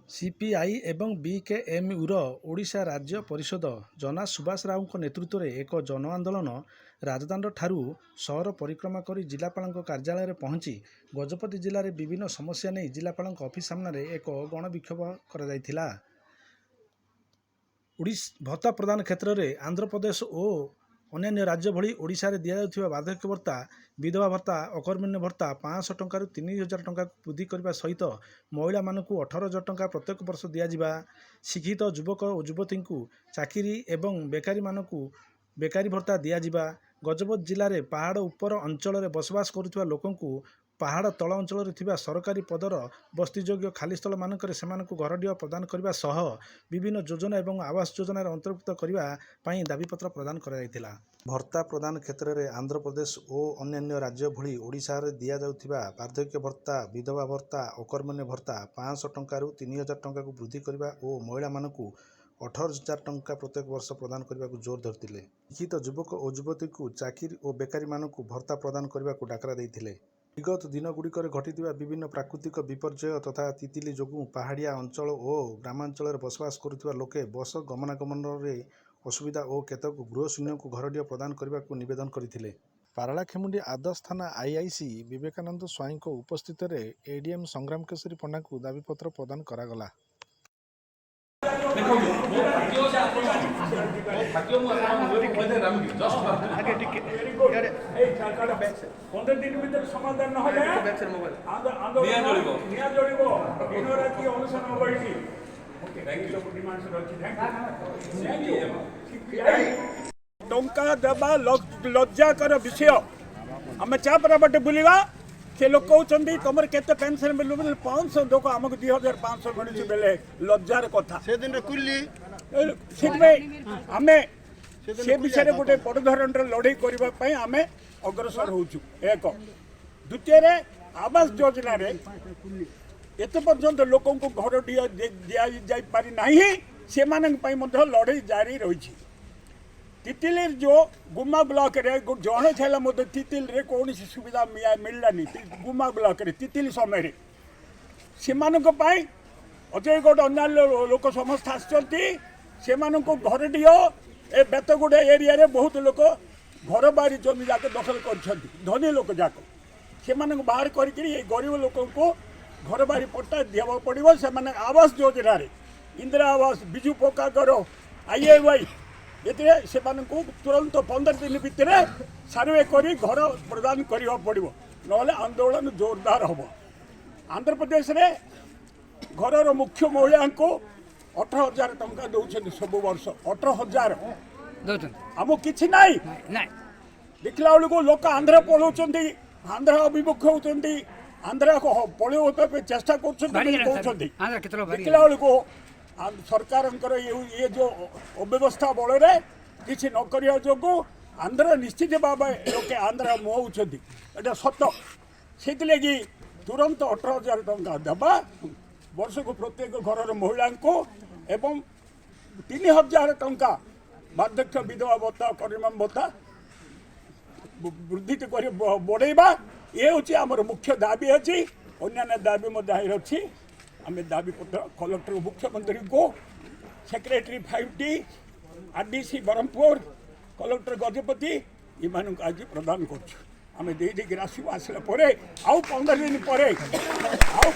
CPI ଏବଂ ବିକେଏମ୍ୟୁର ଓଡ଼ିଶା ରାଜ୍ୟ ପରିଷଦ ଜନା ସୁବାସ ରାଉଙ୍କ ନେତୃତ୍ୱରେ ଏକ ଜନ ଆନ୍ଦୋଳନ ରାଜଦାଣ୍ଡଠାରୁ ସହର ପରିକ୍ରମା କରି ଜିଲ୍ଲାପାଳଙ୍କ କାର୍ଯ୍ୟାଳୟରେ ପହଞ୍ଚି ଗଜପତି ଜିଲ୍ଲାରେ ବିଭିନ୍ନ ସମସ୍ୟା ନେଇ ଜିଲ୍ଲାପାଳଙ୍କ ଅଫିସ ସାମ୍ନାରେ ଏକ ଗଣବିକ୍ଷୋଭ କରାଯାଇଥିଲା। ଭତ୍ତା ପ୍ରଦାନ କ୍ଷେତ୍ରରେ ଆନ୍ଧ୍ରପ୍ରଦେଶ ଓ ଅନ୍ୟାନ୍ୟ ରାଜ୍ୟ ଭଳି ଓଡ଼ିଶାରେ ଦିଆଯାଉଥିବା ବାର୍ଦ୍ଧକ୍ୟ ଭତ୍ତା, ବିଧବା ଭତ୍ତା, ଅକର୍ମଣ୍ୟ ଭତ୍ତା 500 ଟଙ୍କାରୁ 3000 ଟଙ୍କାକୁ ବୃଦ୍ଧି କରିବା ସହିତ ମହିଳାମାନଙ୍କୁ 18,000 ଟଙ୍କା ପ୍ରତ୍ୟେକ ବର୍ଷ ଦିଆଯିବା, ଶିକ୍ଷିତ ଯୁବକ ଓ ଯୁବତୀଙ୍କୁ ଚାକିରି ଏବଂ ବେକାରୀମାନଙ୍କୁ ବେକାରୀ ଭତ୍ତା ଦିଆଯିବା, ଗଜପତି ଜିଲ୍ଲାରେ ପାହାଡ଼ ଉପର ଅଞ୍ଚଳରେ ବସବାସ କରୁଥିବା ଲୋକଙ୍କୁ ପାହାଡ଼ ତଳ ଅଞ୍ଚଳରେ ଥିବା ସରକାରୀ ପଦର ବସ୍ତିଯୋଗ୍ୟ ଖାଲିସ୍ଥଳମାନଙ୍କରେ ସେମାନଙ୍କୁ ଘରଡିହ ପ୍ରଦାନ କରିବା ସହ ବିଭିନ୍ନ ଯୋଜନା ଏବଂ ଆବାସ ଯୋଜନାରେ ଅନ୍ତର୍ଭୁକ୍ତ କରିବା ପାଇଁ ଦାବିପତ୍ର ପ୍ରଦାନ କରାଯାଇଥିଲା। ଭତ୍ତା ପ୍ରଦାନ କ୍ଷେତ୍ରରେ ଆନ୍ଧ୍ରପ୍ରଦେଶ ଓ ଅନ୍ୟାନ୍ୟ ରାଜ୍ୟ ଭଳି ଓଡ଼ିଶାରେ ଦିଆଯାଉଥିବା ବାର୍ଦ୍ଧକ୍ୟ ଭତ୍ତା, ବିଧବା ଭତ୍ତା, ଅକର୍ମଣ୍ୟ ଭତ୍ତା 500 ଟଙ୍କାରୁ 3000 ଟଙ୍କାକୁ ବୃଦ୍ଧି କରିବା ଓ ମହିଳାମାନଙ୍କୁ 18,000 ଟଙ୍କା ପ୍ରତ୍ୟେକ ବର୍ଷ ପ୍ରଦାନ କରିବାକୁ ଜୋର ଧରିଥିଲେ। ଶିକ୍ଷିତ ଯୁବକ ଓ ଯୁବତୀଙ୍କୁ ଚାକିରି ଓ ବେକାରୀମାନଙ୍କୁ ଭତ୍ତା ପ୍ରଦାନ କରିବାକୁ ଡାକରା ଦେଇଥିଲେ। ବିଗତ ଦିନଗୁଡ଼ିକରେ ଘଟିଥିବା ବିଭିନ୍ନ ପ୍ରାକୃତିକ ବିପର୍ଯ୍ୟୟ ତଥା ତିତିଲି ଯୋଗୁଁ ପାହାଡ଼ିଆ ଅଞ୍ଚଳ ଓ ଗ୍ରାମାଞ୍ଚଳରେ ବସବାସ କରୁଥିବା ଲୋକେ ବସ ଗମନାଗମନରେ ଅସୁବିଧା ଓ କେତେକ ଗୃହଶୂନ୍ୟଙ୍କୁ ଘରଡିହ ପ୍ରଦାନ କରିବାକୁ ନିବେଦନ କରିଥିଲେ। ପାରଳାଖେମୁଣ୍ଡି ଆଦର୍ଶ ଥାନା ଆଇଆଇସି ବିବେକାନନ୍ଦ ସ୍ୱାଇଁଙ୍କ ଉପସ୍ଥିତିରେ ଏଡିଏମ୍ ସଂଗ୍ରାମ କେଶରୀ ପଣ୍ଡାଙ୍କୁ ଦାବିପତ୍ର ପ୍ରଦାନ କରାଗଲା। ଦେଖନ୍ତୁ, ମୋ ଭାଗ୍ୟ ଯେ ଆପଣ, ମୋ ଭାଗ୍ୟ, ମୁଁ ଆପଣଙ୍କ ଜଷ୍ଟ 15 ଦିନ ଭିତରେ ସମାଧାନ ନହେଲେ ଆନ୍ଦୋଳନ ନିଆଁ ଜଳିବ। ନିଆଁ ଜଳିବ। ଦିନ ରାତି ଅନଶନ ହବ ଏଠି। ସବୁ ଡିମାଣ୍ଡ ଅଛି। Thank you. ଟଙ୍କା ଦେବା ଲଜ୍ଜାକର ବିଷୟ। ଆମେ ଚାପରା ବାଟେ ବୁଲିବା, ସେ ଲୋକ କହୁଛନ୍ତି, ତମର କେତେ ପେନସନ୍ ମିଳିବ? 500 ଲୋକ, ଆମକୁ 2500 ମିଳୁଛି ବେଲେ ଲଜ୍ଜାର କଥା। ସେଦିନ କୁଲି ସେଥିପାଇଁ ଆମେ ସେ ବିଷୟରେ ଗୋଟେ ବଡ଼ ଧରଣର ଲଢ଼େଇ କରିବା ପାଇଁ ଆମେ ଅଗ୍ରସର ହେଉଛୁ, ଏକ। ଦ୍ୱିତୀୟରେ, ଆବାସ ଯୋଜନାରେ ଏତେ ପର୍ଯ୍ୟନ୍ତ ଲୋକଙ୍କୁ ଘର ଦିଆଯାଇପାରି ନାହିଁ। ସେମାନଙ୍କ ପାଇଁ ମଧ୍ୟ ଲଢ଼େଇ ଜାରି ରହିଛି। ତିତିଲିର ଯେଉଁ ଗୁମା ବ୍ଲକରେ ଜଣେ ଥିଲା ମଧ୍ୟ ତିତିଲିରେ କୌଣସି ସୁବିଧା ମିଳିଲାନି ଗୁମା ବ୍ଲକରେ ତିତିଲି ସମୟରେ। ସେମାନଙ୍କ ପାଇଁ ଅଜୟଗଡ଼, ଅନ୍ୟାନ୍ୟ ଲୋକ ସମସ୍ତେ ଆସିଛନ୍ତି। ସେମାନଙ୍କୁ ଘର ଦିଅ। ଏ ବେତଗୁଡ଼ା ଏରିଆରେ ବହୁତ ଲୋକ ଘର ବାରି ଜମି ଯାକ ଦଖଲ କରିଛନ୍ତି, ଧନୀ ଲୋକ ଯାକ। ସେମାନଙ୍କୁ ବାହାର କରିକିରି ଏଇ ଗରିବ ଲୋକଙ୍କୁ ଘର ବାରି ପଟ୍ଟା ଦେବାକୁ ପଡ଼ିବ। ସେମାନେ ଆବାସ ଯୋଜନାରେ, ଇନ୍ଦିରା ଆବାସ, ବିଜୁ ପକ୍କା ଘର, ଆଇଏୱାଇ, ଏଥିରେ ସେମାନଙ୍କୁ ତୁରନ୍ତ 15 ଦିନ ଭିତରେ ସର୍ଭେ କରି ଘର ପ୍ରଦାନ କରିବାକୁ ପଡ଼ିବ, ନହେଲେ ଆନ୍ଦୋଳନ ଜୋରଦାର ହେବ। ଆନ୍ଧ୍ରପ୍ରଦେଶରେ ଘରର ମୁଖ୍ୟ ମହିଳାଙ୍କୁ 18,000 ଟଙ୍କା ଦେଉଛନ୍ତି ସବୁ ବର୍ଷ, 18,000। ଦଉଛନ୍ତି। ଆମକୁ କିଛି ନାହିଁ। ନାଇଁ। ଦେଖିଲା ବେଳକୁ ଲୋକ ଆନ୍ଧ୍ର ପଳାଉଛନ୍ତି, ଆନ୍ଧ୍ର ଅଭିମୁଖ ହେଉଛନ୍ତି, ଆନ୍ଧ୍ର ପଳେଇବା ପାଇଁ ଚେଷ୍ଟା କରୁଛନ୍ତି ବୋଲି ବାହାରିଗଲାଣି ସାର୍। କହୁଛନ୍ତି। ଆନ୍ଧ୍ର କେତେ ଲୋକ ଦେଖିଲା ବେଳକୁ ସରକାରଙ୍କର ଇଏ ଯେଉଁ ଅବ୍ୟବସ୍ଥା ବଳରେ କିଛି ନ କରିବା ଯୋଗୁଁ ଆନ୍ଧ୍ର ନିଶ୍ଚିତ ଭାବେ ଲୋକେ ଆନ୍ଧ୍ର ମୁହାଁଉଛନ୍ତି, ଏଇଟା ସତ। ସେଥିଲାଗି ତୁରନ୍ତ 18,000 ଟଙ୍କା ଦେବା ବର୍ଷକୁ ପ୍ରତ୍ୟେକ ଘରର ମହିଳାଙ୍କୁ ଏବଂ 3000 ଟଙ୍କା ବାର୍ଦ୍ଧକ୍ୟ, ବିଧବା ଭତ୍ତା, କରିମାମ ଭତ୍ତା ବୃଦ୍ଧି କରି ବଢ଼େଇବା, ଏ ହେଉଛି ଆମର ମୁଖ୍ୟ ଦାବି ଅଛି। ଅନ୍ୟାନ୍ୟ ଦାବି ମଧ୍ୟ ଅଛି। ଆମେ ଦାବିପତ୍ର କଲେକ୍ଟର, ମୁଖ୍ୟମନ୍ତ୍ରୀଙ୍କୁ, ସେକ୍ରେଟାରୀ 5ଟି, R D C Brahmapur, collector Gajapati, ଏମାନଙ୍କୁ ଆଜି ପ୍ରଦାନ କରୁଛୁ। ଆମେ ଦେଇ ଦେଇକି ଆସିବୁ। ଆସିଲା ପରେ ଆଉ 15 ଦିନ ପରେ ଆଉ